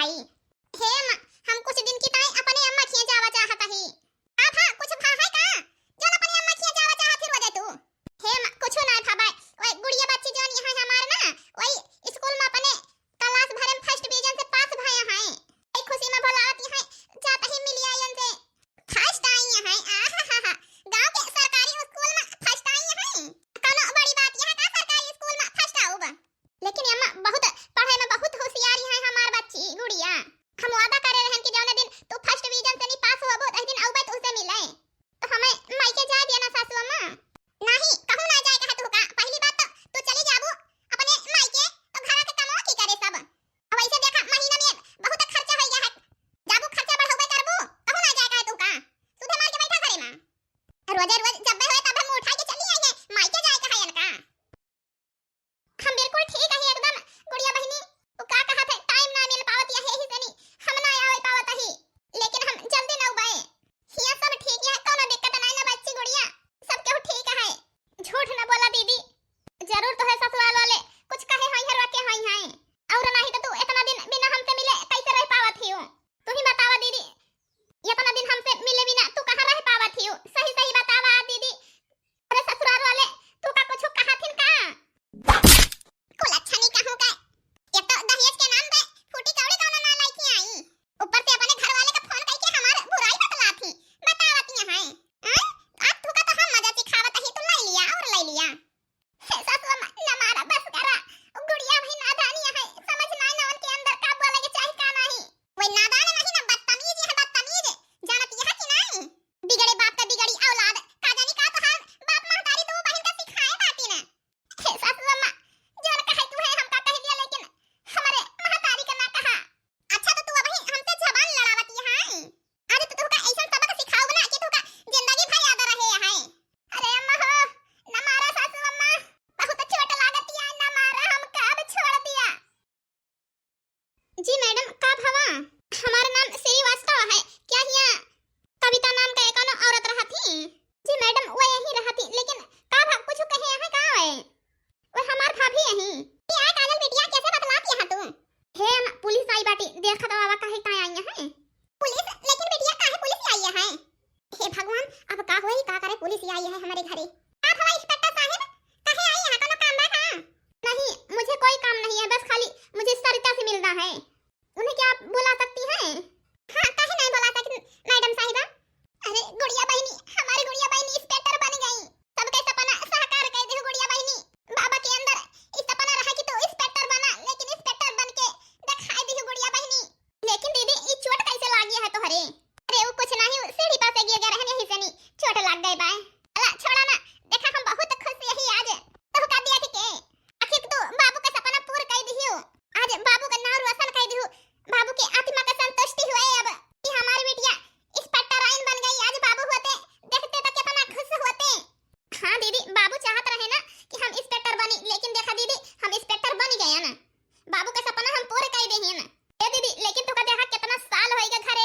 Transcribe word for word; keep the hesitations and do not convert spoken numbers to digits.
आई। हे अम्मा, हम कुछ दिन की ताई अपने अम्मा खिया जावा चाहत ही। का भा, कुछ भा है का? जौन अपने अम्मा खिया जावा चाहत ही रोजे तू। हे अम्मा, कुछ ना भा बाय। ओए गुड़िया बच्ची जौन यहाँ हमार ना, वही स्कूल में अपने क्लास भरे में फर्स्ट डिवीजन से पास भया है। ए खुशी में भला आती है, जात ही मिलिया यन से। फर्स्ट आई है, आहाहाहा। गांव के सरकारी स्कूल में फर्स्ट आई है। कौनो बड़ी बात यहाँ का सरकारी स्कूल में फर्स्ट आऊब। लेकिन अम्मा बहुत पढ़ाई में बहुत होशियारी है हमार बच्ची गुड़िया। हम वादा करे रहन कि जौने दिन तू फर्स्ट डिवीजन से नहीं पास होबो, वही दिन आऊबे तुझसे मिले। तो हमें मायके जाए दिया ना सासू अम्मा। नहीं, कहूँ ना जाए कहे तू का। पहली बात तो तू चली जाबू अपने मायके, तो घरा के कमवा की करे सब। अब ऐसे देखा, महीना में बहुत खर्चा हो गया है, जाबू खर्चा बढ़ावे करबू, कहूँ ना जाए कहे तू का। सुधे मार के बैठा घरे में। रोजे रोज जब होए तब हम उठा के चली आई है, मायके जाए कहे इनका। हम बिल्कुल ठीक है एकदम गुड़िया बहिनी। वो का कहत है, टाइम ना मिल पावत है, यही से नहीं हम ना आवे पावत ही, लेकिन हम जल्दी ना उबाए। हिया सब ठीक है, कोनो दिक्कत नहीं ना बच्ची गुड़िया, सब केहू ठीक है। झूठ ना बोला दीदी, जरूर तो है ससुराल वाले कुछ कहे होई है, रोके होई है, और नहीं तो तू इतना दिन बिना हमसे मिले कैसे रह पावत ही हो? तू ही बतावा दीदी, इतना दिन हमसे मिले बिना तू कहाँ रह पावत ही हो? सही सही बतावा दीदी। अरे ससुराल वाले, तू का कुछ कहा थिन का? कुल अच्छा नहीं कहूँ का। एक तो दहेज के नाम पे फूटी कौड़ी कौनो ना लाई थी आई, ऊपर से अपने घर वाले का फोन करके हमार बुराई बतला थी, बतावत यहाँ है। हैं? आज तू का तो हम मजा सिखावत ही, तू लाई लिया और लाई लिया। हे सासू अम्मा, न मारा, बस करा। उ गुड़िया भी नादानी है, समझ नाई ना उनके अंदर का बोले के चाही का नाही। वही नादान नहीं ना, बदतमीज है, बदतमीज। जानत यह कि नाही? बिगड़े बाप का बिगड़ी औलाद, का जानी का तोहार बाप महतारी दो बहन का सिखाए बाटी ना। हे सासू अम्मा, जौन कहे तू है हमका कह दिया, लेकिन हमारे महतारी का ना कहा। अच्छा तो तू अबही हमसे जबान लड़ावत यहाँ आई। आज तो तुहका ऐसन सबक सिखाउब ना कि तुहका जिंदगी भर याद रहे है। अरे अम्मा हो, न मारा सासू अम्मा, बहुत चोट लागत या, न मारा, हमका अब छोड़ दिया। जी मैडम, का भवा? हमार नाम श्रीवास्तव है। क्या हिया कविता नाम का एक औरत रहत ही? जी मैडम, वो यही रहत ही, लेकिन का भा कुछ कहे है का है? वो हमार भाभी यही। क्या काजल बिटिया, कैसे बतलात यहाँ तू? हे अम्मा, पुलिस आई बाटी, देखा तो आवा काहे ताई आई है। पुलिस? लेकिन बिटिया काहे पुलिस आई है? हे भगवान, अब का होई, का करे, पुलिस आई है हमारे घरे। का भवा इंस्पेक्टर साहब, काहे आई यहाँ, कोनो काम बा का? नहीं, मुझे कोई काम नहीं है, बस खाली मुझे सरिता से मिलना है। उन्हें क्या आप बुला सकती हैं? हाँ, काहे नहीं बुला सकती मैडम साहिबा? अरे गुड़िया बहिनी, हमारी गुड़िया बहिनी इंस्पेक्टर बन गई। सबके सपना साकार कर दिहु गुड़िया बहिनी। बाबा के अंदर ई सपना रहा कि तू इंस्पेक्टर बना, लेकिन इंस्पेक्टर बन के दिखाई दिहु गुड़िया बहिनी। लेकिन दीदी, ई चोट कैसे लागी है तोहरे? अरे वो कुछ नहीं, वो सीढ़ी पर से गिर गए रहन, यही से नहीं चोट लाग गए बाय। अला छोड़ा ना, देखा हम बहुत खुश यही आज तोहका देख के। आखिर तू बाबू का सपना पूरा कर दिहु। आज बाबू का नाम रोशन कर दिहु, बाबू के आत्मा का संतुष्टि हुए अब कि हमारी बिटिया इंस्पेक्टर आइन बन गई। आज बाबू होते, देखते तो कितना खुश होते। हाँ दीदी, बाबू चाहत रहे ना कि हम इंस्पेक्टर बनी, लेकिन देखा दीदी, हम इंस्पेक्टर बन गए ना, बाबू का सपना हम पूरे कर दे ना। ए दीदी, लेकिन तोका देखा कितना साल होइगा घरे